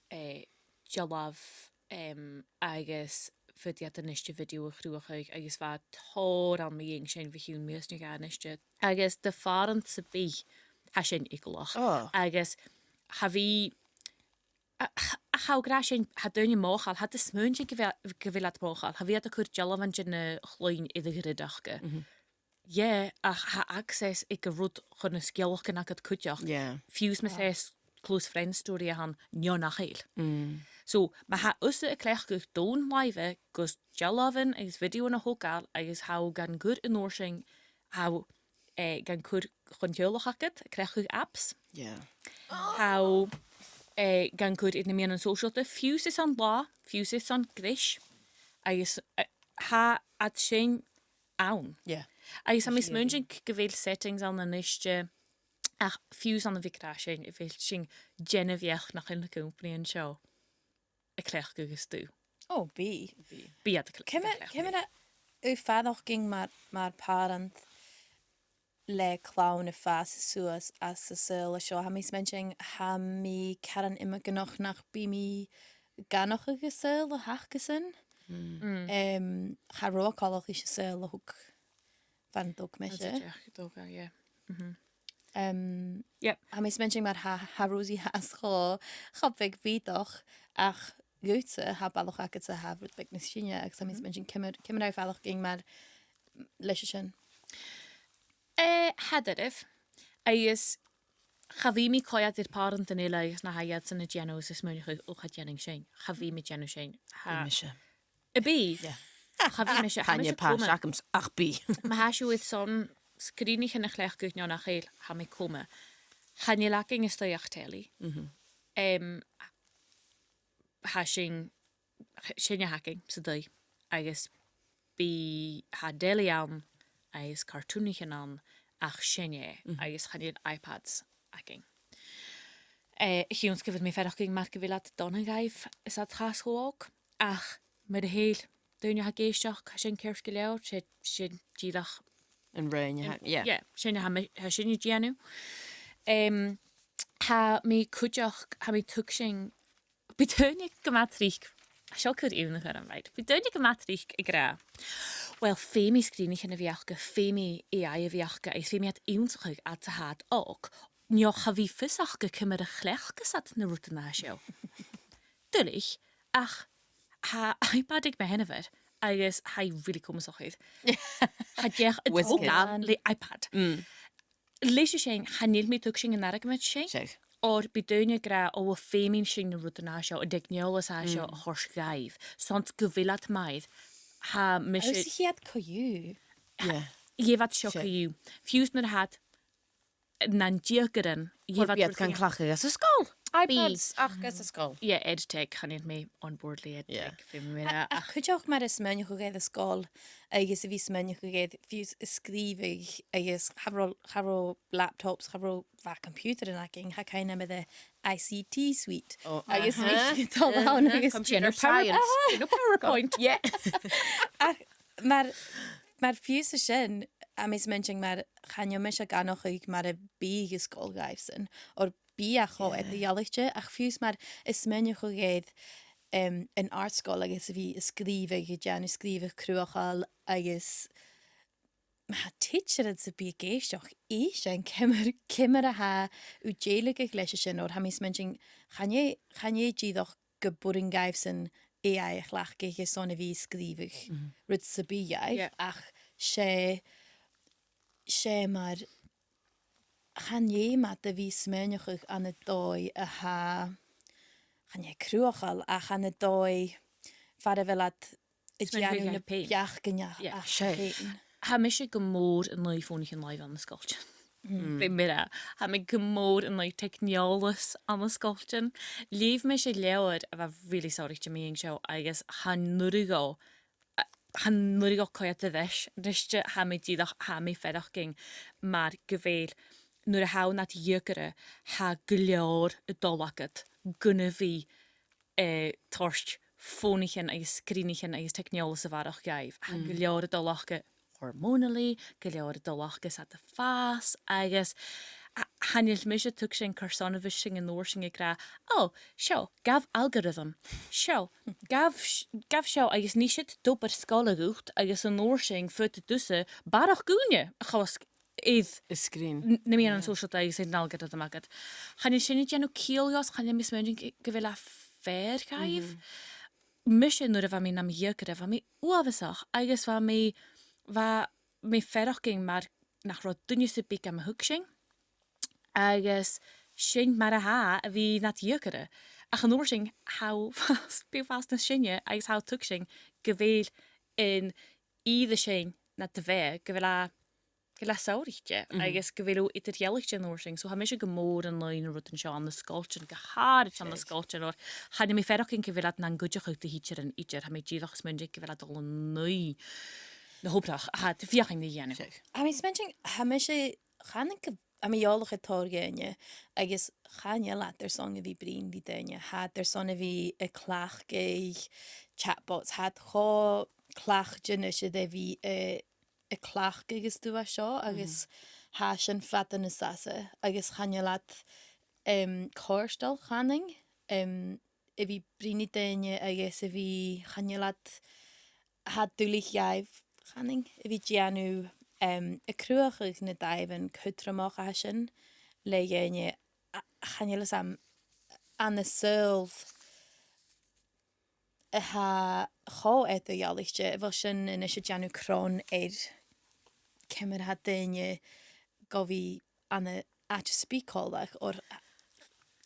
eh, dealbh, em, agus faodaidh iad a-niste video a chruthachadh agus bha tòrr ann mu dheidhinn sin bho chionn mìos no dhà a-niste. Agus do phàrant sam bith, tha sin eagalach. Oh. Agus cha bhi a, a, tha thu ag ràdh sin, tha daoine mothachail, tha iad a' smaointinn gu bheil, gu bheil iad mothachail, cha bhi iad a' cur dealbhan de na chloinn air a' ghrid aca. Mhm. Yeah, ach tha access aig an rud chun na sgeulachdan agad cuideachd. Yeah. Fiù 's mas e close friend story a th' ann no nach eil. Mm. So, ma tha thusa a' cleachdadh d' fhòn-làimhe gus dealbhan agus videothan a thogail agus tha thu gan cur an uair sin, tha thu eh, gan cur chun teaghlach agad, a' cleachdadh apps. Yeah. Tha thu, eh, gan cur air na meadhanan sòisealta, fiù 's airson latha, fiù 's airson greis, agus, eh, tha iad sin ann. Yeah. Agus tha mi a' smaointinn gu bheil settings ann a-niste, ach fiù 's ann a bhith ag ràdh sin, a bheil sinn dèanamh beachd nach eil na companaidhean seo a' cleachdadh agus tu. Ò, bidh. Bidh iad a' cl-, ciamar, ciamar a tha thu a' faireachdainn mar, mar phàrant le clann a' fàs suas às an saoghal seo? Tha mi a' smaointinn, tha mi caran iomagaineach nach bi mi a' gabhail a' saoghal a th' acasan. Mm. Em, cha robh coltach ris an saoghal a thug bhon a thog mise. Bhon a thog, yeah. Mhm. Em, yep. Tha mi a' smaointinn mar tha, tha Rosie fhathast cho, cho beag bìodach, ach dhutsa, tha balach agadsa a tha rud beag nas sine, agus tha mi a' smaointinn ciamar, ciamar a tha thu a' faireachdainn mar leis a sin. Eh, tha e doirbh, agus cha bhi mi a' coimhead air pàrantan eile agus na tha iadsan a' dèanamh is a' smaoineachadh, o, cha dèanainn sin, cha bhi mi a' dèanamh sin. Tha, bidh mise. A bhith? Yeah. Cha bhi mise, tha mise coma. Chan eil pàirt agamsa ach bidh. Ma tha sibh airson sgrìonaichean a chleachdadh no nach eil, tha mi coma. Chan eil againn a-staigh ach telly. Mhm. Em, tha sin, sin a th' againn san taigh. Agus bidh, tha telly ann, agus cartoonaichean ann, ach sin e, mhm, agus chan eil iPads againn. Eh, a chionn 's gu bheil mi a' faireachdainn mar gu bheil iad dona dhaibh is iad fhathast cho òg, ach mura h-eil, daoine a tha ag èisteachd, tha sin ceart gu leòr, 's e, 's e dìreach an rud, yeah, yeah, sin a tha mi, tha sin a' dèanamh. Em, tha mi cuideachd, tha mi a' tuigsinn, bidh daoine gu math tric, seo cur iongnadh orm, right? Bidh daoine gu math tric ag ràdh, well, feumaidh sgrìonaichean a bhith aca, feumaidh A I a bhith aca, is feumaidh iad ionnsachadh fhad 's a tha iad òg. No cha bhi fios aca ciamar a chleachdas iad na rudan a tha seo. Duilich, ach tha iPad aig mo sheanmhair, agus tha i really comasach air. Tha i deich, a' togail le iPad. Leis a sin, chan eil mi a' tuigsinn an argamaid sin. Oir bidh daoine ag ràdh, o, feumaidh sinn na rudan a tha seo, an teicneòlas a tha seo a thoirt dhaibh. Son 's gu bheil iad math. Tha mise... Agus a' chiad co-dhiù. Yeah. Gheibh iad seo co-dhiù. Fiù 's nuair a tha iad nan deugairean, gheibh iad iad gan cleachdadh anns an sgoil. iPads ach anns an sgoil. Yeah, EdTech, chan eil mi on board le EdTech, feumaidh mi ràdh. Ach cuideachd mar a smaoinicheadh tu air an sgoil, agus a bhith smaoinicheadh tu air fiù 's a' sgrìobhadh, agus cha robh, cha robh laptops, cha robh, bha computers againn, tha cuimhne agam air an ICT suite. Agus bha mi a' dol ann agus computer science. Aha. No PowerPoint. Yeah. Ach mar, mar fiù 's sin, tha mi a' smaointinn mar chan eil mise ag aithneachadh mar a bhiodh an sgoil dhaibhsan, oir bidh e cho eadar-dhealaichte, ach fiù 's mar a' smaoineachadh air, em, an àrd-sgoil agus a bhith a' sgrìobhadh, a' dèanamh sgrìobhadh cruthachail agus ma tha tidsearan sam bith ag èisteachd, ith sin ciamar, ciamar a tha thu a' dèiligeadh leis a sin, oir tha mi a' smaointinn, chan e, chan e dìreach gum b' urrainn dhaibhsan A I a chleachdadh airson a bhith a' sgrìobhadh rud sam bith dhaibh, ach 's e, 's e mar, chan e mar a bhith a' smaoineachadh ann an dòigh a tha, chan e cruthachail, ach ann an dòigh far a bheil iad a' dèanamh na beachdan aca fhèin. Tha mise gu mòr an aghaidh fònaichean-làimhe ann an sgoiltean. Bidh mi ag ràdh, tha mi gu mòr an aghaidh teicneòlas ann an sgoiltean. Leugh mise leabhar a bha really sònraichte mu dheidhinn seo agus chan urrainn dhomh, chan urrainn dhomh coimhead air ais. A-niste tha mi dìreach, tha mi a' faireachdainn mar gu bheil, nuair a tha thu nad dheugairean, tha gu leòr a' dol agad gun a bhith eh, toirt fònaichean agus sgrìonaichean agus teicneòlas a bharrachd dhaibh. Tha gu leòr a' dol aca hormonally, gu leòr a' dol aca 's iad a' fàs, agus a, chan eil mise a' tuigsinn carson a bhios sinn an uair sin ag ràdh, o, seo, gabh algorithm, seo, gabh s-, gabh seo, agus nì siud d' obair sgoile dhut, agus an uair sin faodaidh tusa barrachd ùine a chosg air an sgrìn, na meadhanan sòisealta agus air an algorithm agad. Chan eil sin a' dèanamh ciall dhomh, chan eil mi a' smaoineachadh gu, gu bheil e fair dhaibh. Mise, nuair a bha mi nam dheugaire, bha mi uabhasach, agus bha mi, bha mi a' faireachdainn mar nach robh duine sam bith gam thuigsinn, agus sin mar a tha a bhith nad dheugaire. Ach an uair sin, tha thu fàs, bidh thu fàs nas sine, agus tha thu a' tuigsinn gu bheil an ìre sin nad bheatha, gu bheil e gu leòr sònraichte, agus gu bheil thu eadar-dhealaichte an uair sin. So tha mise gu mòr an aghaidh na rudan seo ann an sgoiltean, gu h-àraid ann an sgoiltean, oir chan eil mi a' faireachdainn gu bheil iad nan cuideachadh do thidsearan idir, tha mi dìreach a' smaoineachadh gu bheil iad a' dol an aghaidh na h-obrach a tha iad a' feuchainn ri dhèanamh. Tha mi a' smaoineachadh, tha mise, chanainn gu, tha mi eòlach air tòrr dhaoine, agus chan eil iad airson a bhith a' bruidhinn ri daoine, tha iad airson a bhith a' cleachdadh chatbots, tha iad cho cleachdte a-nis a bhith, eh, a' cleachdadh an stuth seo agus tha sin fada nas fhasa agus chan eil iad, em, comhartail, chanainn, em, a bhith a' bruidhinn ri daoine agus a bhith, chan eil iad, tha e duilich dhaibh, chanainn, a bhith a' dèanamh, em, a' cruthachadh na dàimhean cudromach a tha sin le dhaoine a, chan eil fhios agam, ann an saoghal a tha cho eadar-dhealaichte, a bheil sin a-nis a' dèanamh cron air ciamar a tha daoine gu bhith ann an àite-speis còmhla, or,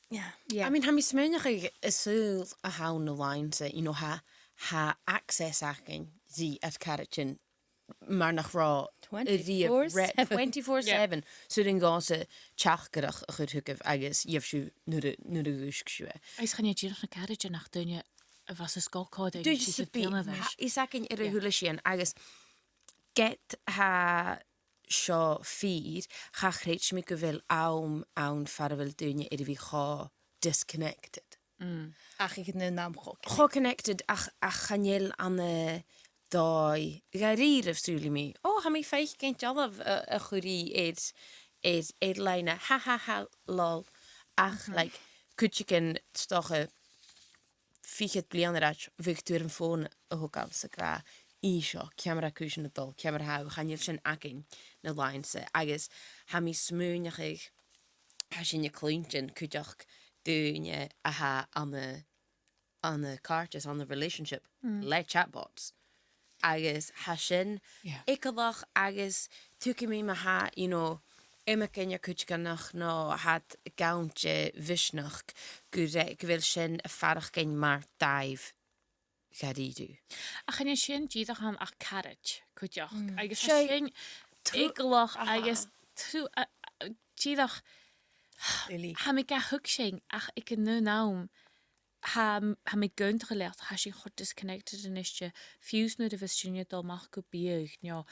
yeah. Yeah. I mean, tha mi a' smaoineachadh an saoghal a th' ann an-diugh, you know, tha, tha access againn ri ar caraidean mar nach robh a-riamh, twenty-four seven. Twenty-four seven. Yeah. So 's urrainn dhòmhsa teachdaireachd a chur thugaibh agus gheibh sibh nuair a, nuair a dhùisg sibh e. Agus chan e dìreach na caraidean ach daoine a bha san sgoil còmhla rinn. Daoine sam bith. Tha fhios againn air a h-uile sìon agus ged a tha seo fìor, cha chreid mi gu bheil àm ann far a bheil daoine air a bhith cho disconnected. Mm. Ach aig an aon àm cho connected. Cho connected, ach, ach chan eil ann an, dòigh dha-rìribh, saoilidh mi. Ò, tha mi a' faicinn dealbh a, a chuir i air, air, air-loidhne, ha ha ha, lol. Ach, like, cuideigin, 's dòcha, fichead bliadhna air ais, bhiodh tu air am fòn a thogail 's ag ràdh, "Inns dhomh, ciamar a tha cùisean a' dol, ciamar a tha thu, chan eil sin againn na làithean-sa." Agus tha mi a' smaoineachadh, tha sinne a' cluinntinn cuideachd daoine a tha ann an, ann an càirdeas, ann an relationship le chatbots. Agus tha sin eagalach agus tuigidh mi ma tha, you know, iomagain air cuideigin no tha iad gann de mhisneachd gu re-, gu bheil sin a' faireachdainn mar dàimh dha-rìribh. Ach chan e sin dìreach ann ach caraid cuideachd. Agus tha sin eagalach agus tru-, a, a, dìreach, tha mi ga thuigsinn ach aig an aon àm, tha, tha mi ag aontachadh leat, tha sinn cho disconnected a-niste, fiù 's nuair a bhios sinne a' dol a-mach gu biadh, no,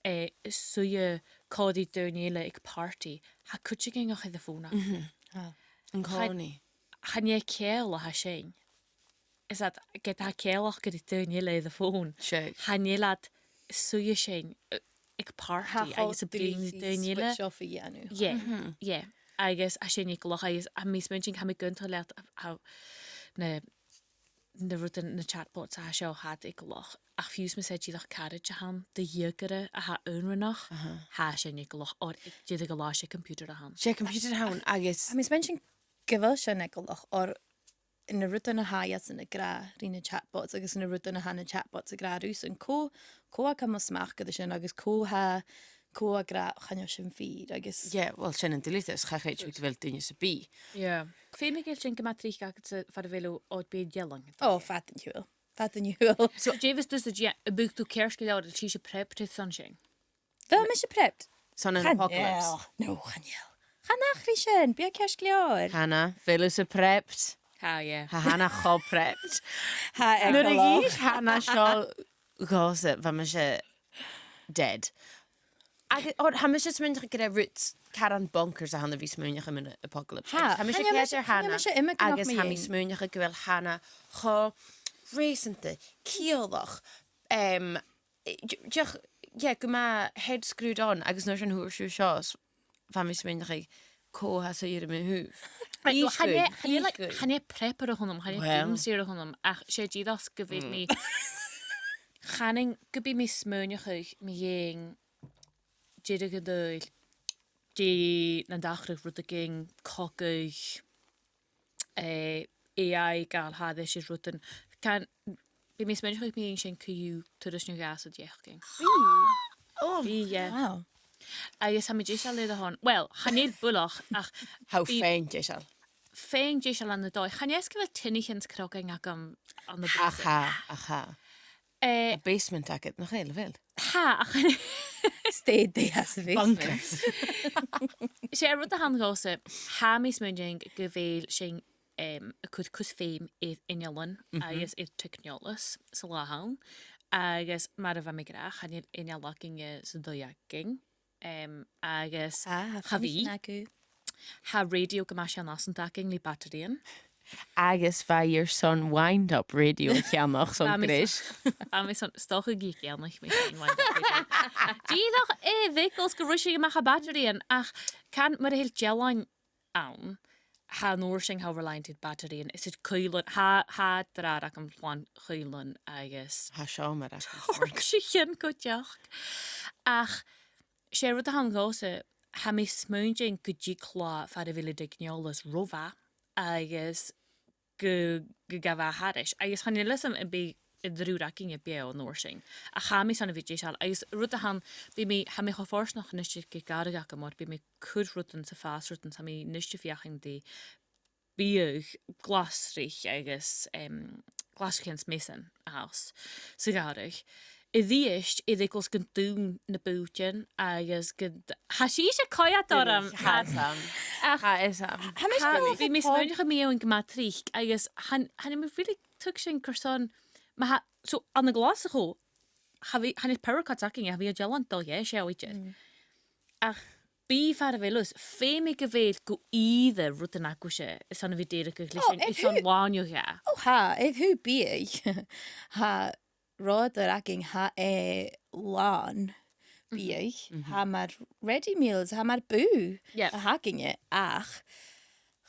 eh, suidhe còmhla ri daoine eile aig party, tha cuideigin a' coimhead air a' fòn agad. An-còmhnaidh. Chan e ceangal a tha sin. Is that, ged tha ceangal aca ri daoine eile air a' fòn. Chan eil iad suidhe sin, eh, aig party agus a' bruidhinn ri daoine eile. Switch off a dhèanamh. Yeah, yeah. Agus tha sin eagalach, agus tha mi a' smaointinn, tha mi ag aontachadh leat, tha, na, na rudan, na chatbots a tha seo, tha iad eagalach. Ach fiù 's mas e dìreach caraid a th' ann, do dheugairean a tha aonranach, tha sin eagalach, oir dìreach gu bheil e computer a th' ann. 'S e computer a th' ann, agus tha mi a' smaointinn gu bheil sin eagalach, oir na rudan a tha iadsan ag ràdh ri na chatbots agus na rudan a tha na chatbots ag ràdh riuthasan, cò, cò tha a' cumail smachd air sin agus cò tha, cò ag ràdh chan eil sin fìor agus... Yeah, well, sin an duilgheadas, cha chreid mi gu bheil duine sam bith. Yeah. Feumaidh gu bheil sin gu math tric agadsa far a bheil thu air a bhith a' dealan. Ò, fad an t-siubhail. Fad an t-siubhail. So, dè bhios tusa a' dèanamh, am biodh tu ceart gu leòr, a bheil sibhse prepped airson sin? Bheil mise prepped? Son an apocalypse. Chan eil. No, chan eil. Chan eil, a Chris, sin, bidh e ceart gu leòr. Hannah, a bheil thusa prepped? Tha, yeah. Tha Hannah cho prepped. Tha, nuair a dh'inns Hannah seo dhòmhsa, bha mise dead. Agus, o, tha mise a' smaoineachadh gur e rud caran bonkers a th' ann a bhith a' smaoineachadh mun apocalypse. Tha, tha mise a' coimhead air Hannah, agus tha mi a' smaoineachadh gu bheil Hannah cho reusanta, ciallach, em, eh, d-, dìreach, yeah, gu math head screwed on, agus an uair sin fhuair sibh seo, s-, bha mi a' smaoineachadh, cò tha suidhe air mo thaobh? Right, well, chan e, chan e, like, chan e prepper a th' annam, chan e doomsdayer a th' annam, ach 's e dìreach gu bheil mi, chanainn gum bi mi a' smaoineachadh mu dheidhinn deireadh an t-saoghail, dè nan tachradh rudeigin, cogadh, eh, A I a' gabhail thairis air rudan. Can, bidh mi a' smaoineachadh gum bi sin co-dhiù turas no dhà san t-seachdain. Really? Oh, yeah. Wow. Agus tha mi deiseil air a shon. Well, chan eil buileach, ach... Tha thu fèin deiseil. Fèin deiseil ann an dòigh. Chan e 's gu bheil tinneas cruinn agam ann am basement. Ach tha, ach tha. Eh, a basement agad, nach eil, a bheil? Tha, ach... Staid e às a' basement. Bunkers. 'S e rud a th' ann dhòmhsa, tha mi a' smaoineachadh gu bheil sinn, em, a' cur cus feum air innealan agus air teicneòlas san latha an-diugh. Agus mar a bha mi ag ràdh, chan eil inneal againne san taigh againn. Em, agus... Ah, tha fhios agam. Tha rèidio gu math seann-fhasanta againn le bataraidhean. Agus bha your son wind-up radio a cheannach son greis. Bha mi son, 's dòcha gun ceannaich mi sin wind-up radio. Dìreach air eagal 's gun ruigeadh e a-mach à bataraidhean, ach can, mura h-eil dealan ann, tha an uair sin, tha thu reliant air bataraidhean, is air cuibhlean, tha, tha dràibhear agam a' dol a chuibhlean agus... Tha seòmar agam. Tha sin gu dearbh. Ach 's e rud a th' ann dhòmhsa, tha mi a' smaoineachadh gu dè cho math far a bheil an teicneòlas ro mhath agus gu, gu gabh e thairis. Agus chan eil fhios agam am bi an triùir againne beò an uair sin. Ach tha mi son a bhith deiseil. Agus rud a th' ann, bidh mi, tha mi cho fortanach a-nis gu bheil gàrradh agam oir bidh mi a' cur rudan 's a' fàs rudan, tha mi a-nis a' feuchainn ri biadh, glasraich agus, em, glasraichean 's measan a-staigh sa ghàrradh. A-rithist, air eagal 's gun dùin na bùithtean agus gun d-, tha sibhse a' coimhead orm. Tha fhios agam. Ach tha fhios agam. Tha mi a' smaoineachadh mu dheidhinn gu math tric agus chan, chan eil mi really a' tuigsinn carson, ma tha, so, ann an Glaschu, cha bhi, chan eil power cuts againn, cha bhi an dealan a' dol dheth, 's e a tha idir. Ach bidh far a bheil thusa, feumaidh gu bheil gu ìre rudan agaibhse, airson a bhith dèiligeadh leis sin, airson làimh a dhà. Ò, tha, air thaobh biadh. Tha, rud a th' againn, tha e làn biadh, tha mar ready meals, tha mar bùth a th' againne, ach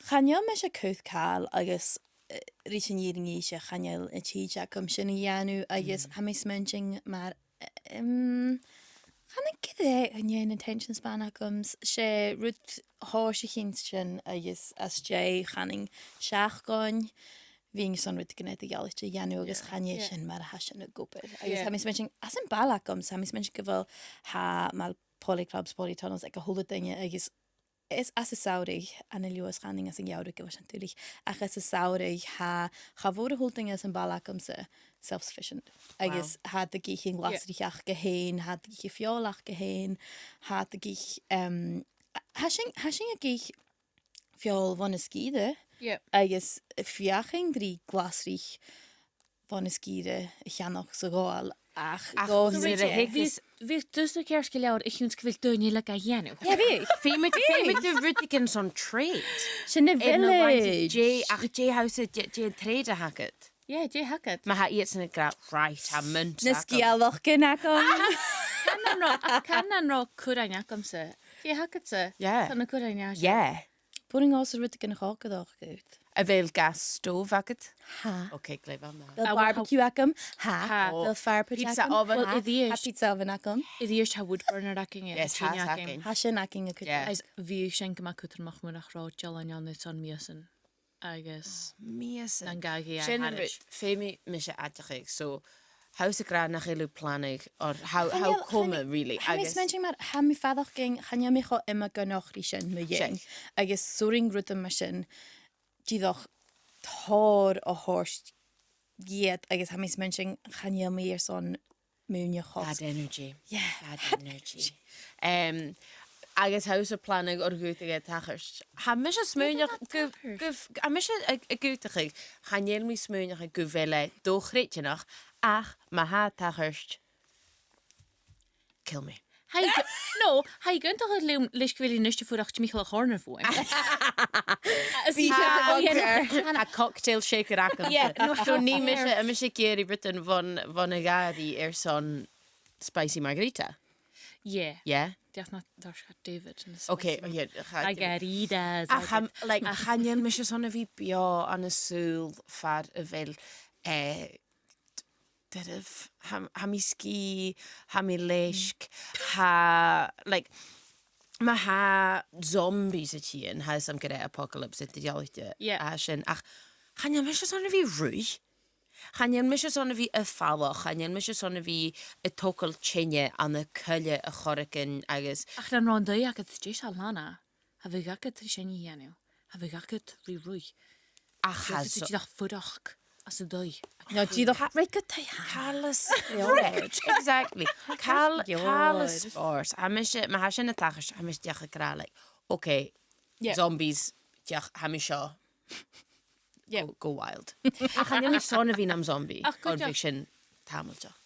chan eil mise a' cur càil agus, eh, ris an fhìrinn innse, chan eil an tìde agam sin a dhèanamh, agus tha mi a' smaointinn mar, eh, um, chan eil gu dè an attention span agam, 's e rud thòisich sin agus às dèidh chanainn seachdain, bhithinn airson rudeigin eadar-dhealaichte a dhèanamh agus chan e sin mar a tha sin ag obair. Agus tha mi a' smaointinn, anns a' bhaile agam, tha mi a' smaointinn gu bheil, tha mar polyclubs, polytunnels aig a h-uile duine agus is anns an t-samhradh, ann an Leòdhas chanainn anns a' gheamhradh gu bheil sin duilich, ach anns an t-samhradh tha, cha mhòr a h-uile duine anns a' bhaile agamsa self-sufficient. Agus tha iad ag ithe an glasraich aca fhèin, tha iad ag ithe feòil aca fhèin, tha iad ag ithe, um, tha sinn, tha sinn ag ithe feòil bhon a' sgìre, agus feuchainn ri glasraich bhon a' sgìre a cheannach 's a ghabhail, ach, ach gu nuair a thig, bhiodh, bhiodh tusa ceart gu leòr a chionn 's gu bheil daoine eile ga dhèanamh. Yeah, bhiodh. Feumaidh, feumaidh tu rudeigin son trade. Sin a' village. Dè, ach dè tha thusa, dè, dè an trade a th' agad? Yeah, dè th' agad? Ma tha iadsan ag ràdh, right, tha muinntir agam. Na sgeulachdan agam. Can an robh, can an robh currain agamsa? Dè th' agadsa? Yeah. Tha na currain a-seo. Yeah. B' urrainn dhòmhsa rudeigin a chòcaireachd dhut. A bheil gas stove agad? Tha. Ok, glè mhath. A bheil barbecue agam? Tha. Tha. A bheil fire pit agam? Pizza oven? Tha. Tha pizza oven agam. A-rithist, tha wood burner againne. Yes, tha sin againn. Tha sin againne cuideachd. Yeah. Is bhiodh sin gu math cudromach mura robh dealan ann airson mìosan. Agus mìosan. Nan gabhaidh e thairis. Sin an rud, feumaidh mise aideachadh. So, tha thusa ag ràdh nach eil thu a' planadh, or how, how come, really, agus tha mi a' smaointinn mar, tha mi a' faireachdainn, chan eil mi cho iomagaineach ri sin mu dheidhinn. Agus 's urrainn rudan mar sin dìreach tòrr a thoirt dhìot, agus tha mi a' smaointinn, chan eil mi airson maoineachadh. Bad energy. Yeah. Bad energy. Um, agus tha thusa a' planadh ur guth a tha a' tachairt. Tha mise a' smaoineachadh gu, gu, tha mise a', a' guth a tha, chan eil mi a' smaoineachadh gu bheil e do-chreidsinneach, ach ma tha e a' tachairt, kill me. Tha e gu-, no, tha e gu h-iontach leam, leis gu bheil e a-nis a' fuireach timcheall a' chòrnair bhuainn. Is bidh e, oh, yeah, no, tha cocktail shaker agam. Yeah, no, so nì mise, tha mise ag iarraidh rudan bhon, bhon a' ghàrraidh airson spicy margarita. Yeah. Yeah? Dìreach na, dìreach David and the spicy mar-, okay, yeah, margaritas. Ach, um, like, chan eil mise airson a bhith beò ann an saoghal far a bheil, eh, doirbh, tha, tha mi sgìth, tha mi leisg, tha, like, ma tha zombies a' tighinn, tha fhios agam gur e apocalypse eadar-dhealaichte a tha sin, ach chan eil mise airson a bhith a' ruith. Chan eil mise airson a bhith a' falach, chan eil mise airson a bhith a' togail teine ann an coille a' choreigin agus... Ach nan robh an taigh agad deiseil, Lana? Cha bhiodh agad ri sin a dhèanamh. Cha bhiodh agad ri ruith. Ach tha so... Dìreach fuireach anns an taigh. No, dìreach ruith gu taigh. Càil a spòrs. Right, exactly. Càil, càil a spòrs. Tha mise, ma tha sin a' tachairt, tha mise dìreach ag ràdh, like, okay, zombies, dìreach, tha mi seo. Yeah. Go, go wild. Ach chan eil mi airson a bhith nam zombie. Ach gun... Oir bhiodh sin tàmailteach.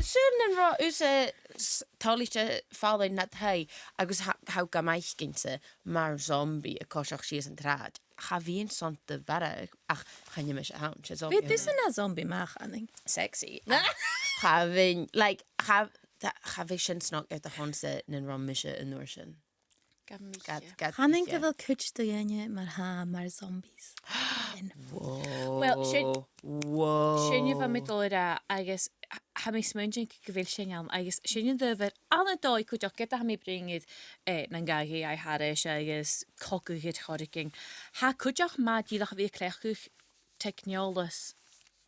Saoil nan robh thusa s-, toilichte fallain nad thaigh agus tha, tha thu gam fhaicinn-sa mar zombie a' coiseachd sìos an t-sràid. Cha bhithinn airson do mharbhadh, ach chan eil mise ann, 's e zombie a th' annam. Bhiodh tusa na zombie math, Annie. Sexy. Ach cha bhithinn, like, cha, cha bhiodh sin snog air do shon-sa nan robh mise an uair sin. Gad, gad, gad. Chanainn gu bheil cuid de dhaoine mar-thà mar zombies. Whoa. Well, sin, whoa, sin a bha mi dol a ràdh, agus tha, tha mi a' smaointinn gu bheil sin ann, agus sin an t-adhbhar ann an dòigh cuideachd, ged a tha mi a' bruidhinn air, eh, nan gabhaidh A I thairis agus cogadh air choreigin. Tha e cuideachd math dìreach a bhith a' cleachdadh teicneòlas,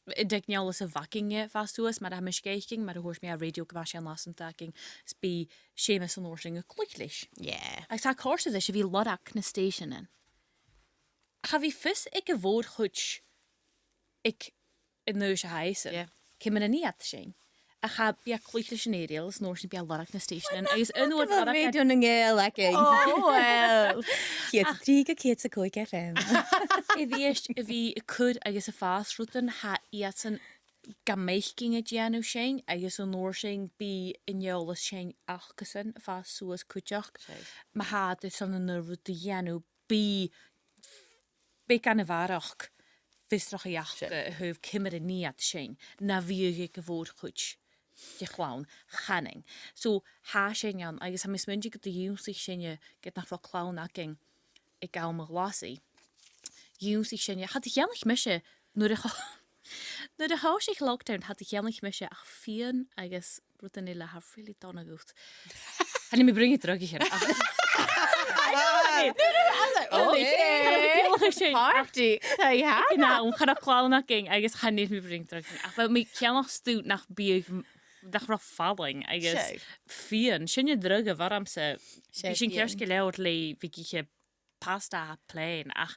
an teicneòlas a bh' againne a' fàs suas, mar a tha mise ga fhaicinn, mar a thuirt mi, tha rèidio gu math seann-fhasanta againn, is bidh Seumas an uair sin a' cluich leis. Yeah. Agus tha e a' còrdadh leis a bhith a' lorg nan stèiseanan. Cha bhi fios aig a' mhòr-chuid aig an aois a tha esan. Yeah. Ciamar a nì iad sin. Ach cha bhi e a' cluich leis an aerial, is an uair sin bidh e a' lorg nan stèiseanan. Agus an uair a bha rèidio nan Gàidheal againn. Oh, well. Ceud 's a trì gu ceud 's a còig F M. A-rithist, a bhith a' cur agus a' fàs rudan, tha iadsan gam fhaicinn a' dèanamh sin, agus an uair sin bidh an eòlas sin acasan a' fàs suas cuideachd. Sure. Ma tha iad airson an aon rud a dhèanamh, bidh, bidh beagan a bharrachd fiosrachaidh aca a thaobh ciamar a nì iad sin, na bhiodh aig a' mhòr-chuid de chloinn, chanainn. So, tha sin ann, agus tha mi a' smaointinn gun do dh'ionnsaich sinne, ged nach robh clann againn aig àm a' ghlasaidh. Dh'ionnsaich sinne, cha do cheannaich mise, nuair a cho-, nuair a thòisich lockdown, cha do cheannaich mise ach fìon agus rudan eile a tha really dona dhut. Chan eil mi a' bruidhinn dragh a-nis. I know, I know. No, no, I was like, oh, okay. Party. Tha e hana. Chan eil, chan eil clann againn, agus chan eil mi a' bruidhinn dragh a-nis. Ach bha mi a' ceannach stuth nach biodh, nach robh fallain, agus fìon. Sin an dragh a bh' ormsa. Bha sin ceart gu leòr le bhith ag ithe pasta plain, ach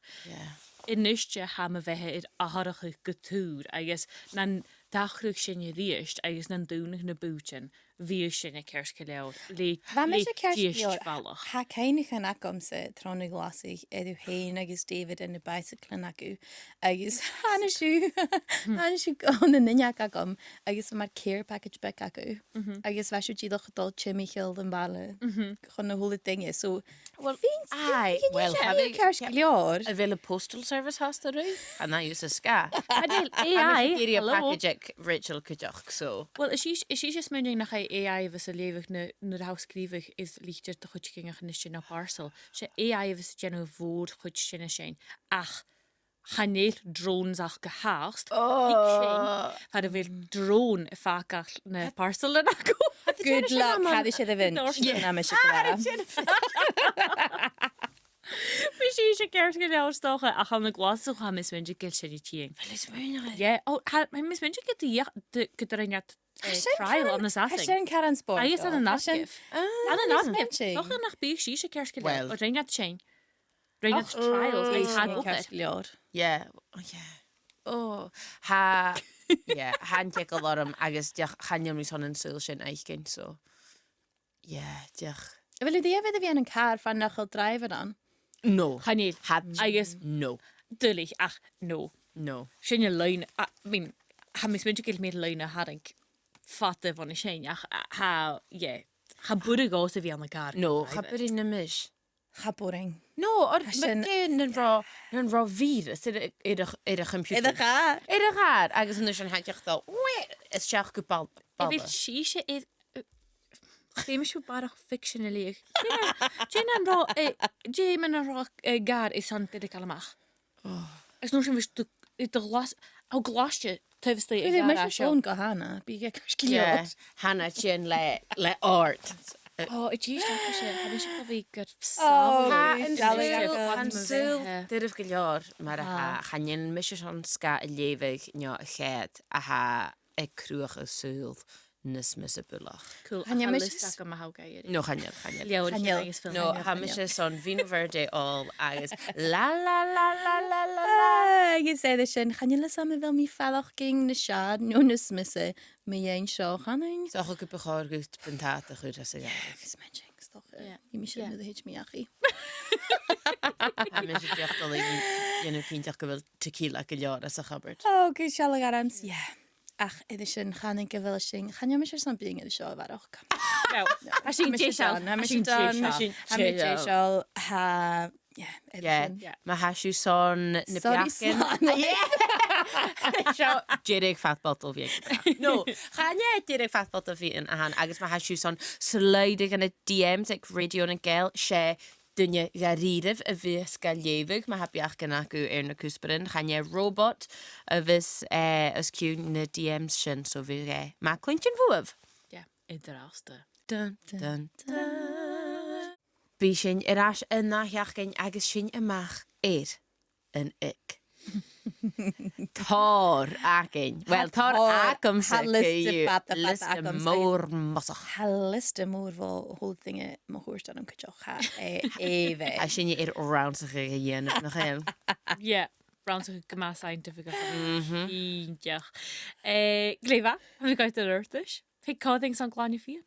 a-nis tha mo bheatha air atharrachadh gu tur, agus nan tachradh sin a-rithist, agus nan dùnadh na bùithtean, bhiodh sin ceart gu leòr, le, le dithis falach. Tha cuimhneachan agamsa tron a' ghlasaidh air thu fhèin agus David anns na bicyclean agaibh, agus thàinig sibh, thàinig sibh gu na h-uinneig agam, agus bha mar care package beag agaibh, agus bha sibh dìreach a' dol timcheall am baile chun na h-uile duine. So, well, aye, well, tha e ceart gu leòr. A bheil am postal service fhathast a' ruith? Chan eil, use a sca. Chan eil, A I, hello. Package aig Rachel cuideachd, so. Well, is ise, is ise a' smaoineachadh nach e A I a bhios a' leughadh na, nuair a tha thu a' sgrìobhadh air litir do chuideigin a-nis no parcel. 'S e A I a bhios a' dèanamh a' mhòr-chuid dhen sin. Ach chan eil drones aca gu h-àraid. Oh. Thig sin, far a bheil drone a' fàgail na parcels aca. Good luck, chan eil sin a' bhith. Yeah. Sin a' bhith. Bha sin ceart gu leòr 's dòcha, ach ann an Glaschu tha mi a' smaointinn gu bheil sin a' tighinn. Bheil thu a' smaoineachadh? Yeah, oh, tha, tha mi a' smaointinn gun do dh'fheuch, do, gun do rinn iad, eh, trial ann an Sasainn. Tha sin car spòrsail. Agus ann an Arcaibh. Ann an Arcaibh. Dòcha nach biodh sibhse ceart gu leòr. Well. O rinn iad sin. Rinn iad trial, oh, agus tha e ceart gu leòr. Yeah, oh, yeah. Oh, tha, yeah, tha an t-eagal orm agus dìreach chan eil mi airson an saoghal sin fhaicinn, so. Yeah, dìreach. A bheil thu a' dèanamh a bhith ann an càr far nach eil driver ann? No. Chan eil. Tha, agus no. Duilich, ach no. No. Sin an loidhne, I mean, tha mi a' smaointinn gu bheil mi air loidhne a tharraing fada bhon a sin, ach, a, tha, yeah. Cha b' urrainn dhòmhsa a bhith ann an càr. No, cha b' urrainn dhomh. Cha b' urrainn. No, oir, tha sin, dè nan robh, nan robh virus air a, air a, air a' choimpiutair. Air a' chàr. Air a' chàr, agus an uair sin tha e dìreach a' dol, uaigh, a-steach gu bal-, balla. A bheil sibhse air, eh, feumaidh sibh barrachd fiction a leughadh. Dè nan, dè nan robh, eh, dè mun an robh, eh, gàrradh airson deireadh a ghabhail a-mach? Oh. Is an uair sin bhiodh tu, eh, do ghlas-, o ghlaiste, taobh a-staigh a' ghàrraidh seo. Bidh mise a' fònadh gu Hannah, bidh i ceart gu leòr. Yeah, Hannah, tighinn le, le àrd. Oh, a Dhia, tha mise, tha mise gu bhith gur sàbhailte. Oh, tha an saoghal, tha an saoghal doirbh gu leòr, mar a tha, chan eil mise airson sgath a leughadh no a choimhead a tha a' cruthachadh saoghal nas miosa buileach. Cool. Chan eil mise airson liosta agam a thogail. No, chan eil, chan eil. Leabhraichean agus filmichean. No, tha mise airson Vino Verde òl agus la, la, la. Ah, agus air sin, chan eil fhios agam a bheil mi a' faireachdainn nas fheàrr no nas miosa mu dheidhinn seo, chanainn. 'S dòcha gum bu chòir dhut buntàta a chur às a' ghàrradh. Agus man jinx, 's dòcha. Yeah. Nì mise nuair a thèid mi dhachaigh. Tha mise dìreach a' dol a dhèanamh cinnteach gu bheil tequila gu leòr às a' chupboard. Oh, gu sealladh ormsa, yeah. Ach air sin, chanainn gu bheil sin, chan eil mise airson bruidhinn air seo a bharrachd. No. Tha mi deiseil, tha mi deiseil, tha mi deiseil, tha, yeah, air sin. Yeah. Ma tha sibh airson na beachdan. Sorry, slán. Yeah. Seo deireadh Fat Bottle a bhith againn. No, chan e deireadh Fat Bottle a bhith againn, agus ma tha sibh airson slide gu na D Ms aig Radio nan Gàidheal, 's e duine dha-rìribh a bhios ga leughadh, ma tha beachdan agaibh air na cuspairean, chan e robot a bhios, eh, os cionn nan D Ms sin, so bhiodh e math cluinntinn bhuaibh. Yeah, an-dràsta. Dun, dun, dun. Bidh sinn air ais an ath-sheachdain agus sinn a-mach air an ick. Tòrr againn. Well, tòrr agamsa co-dhiù. Tha liosta fada, fada agamsa. Liosta mòr mosach. Tha liosta mòr bho a h-uile duine mun cuairt orm cuideachd, tha e èibhinn. Tha sinne air rannsachadh a dhèanamh, nach eil? Yeah, rannsachadh gu math scientific. Mhm. Cinnteach. Eh, glè mhath, tha mi a' coimhead air adhart. Thig còmhla rinn airson Glainne Fìon.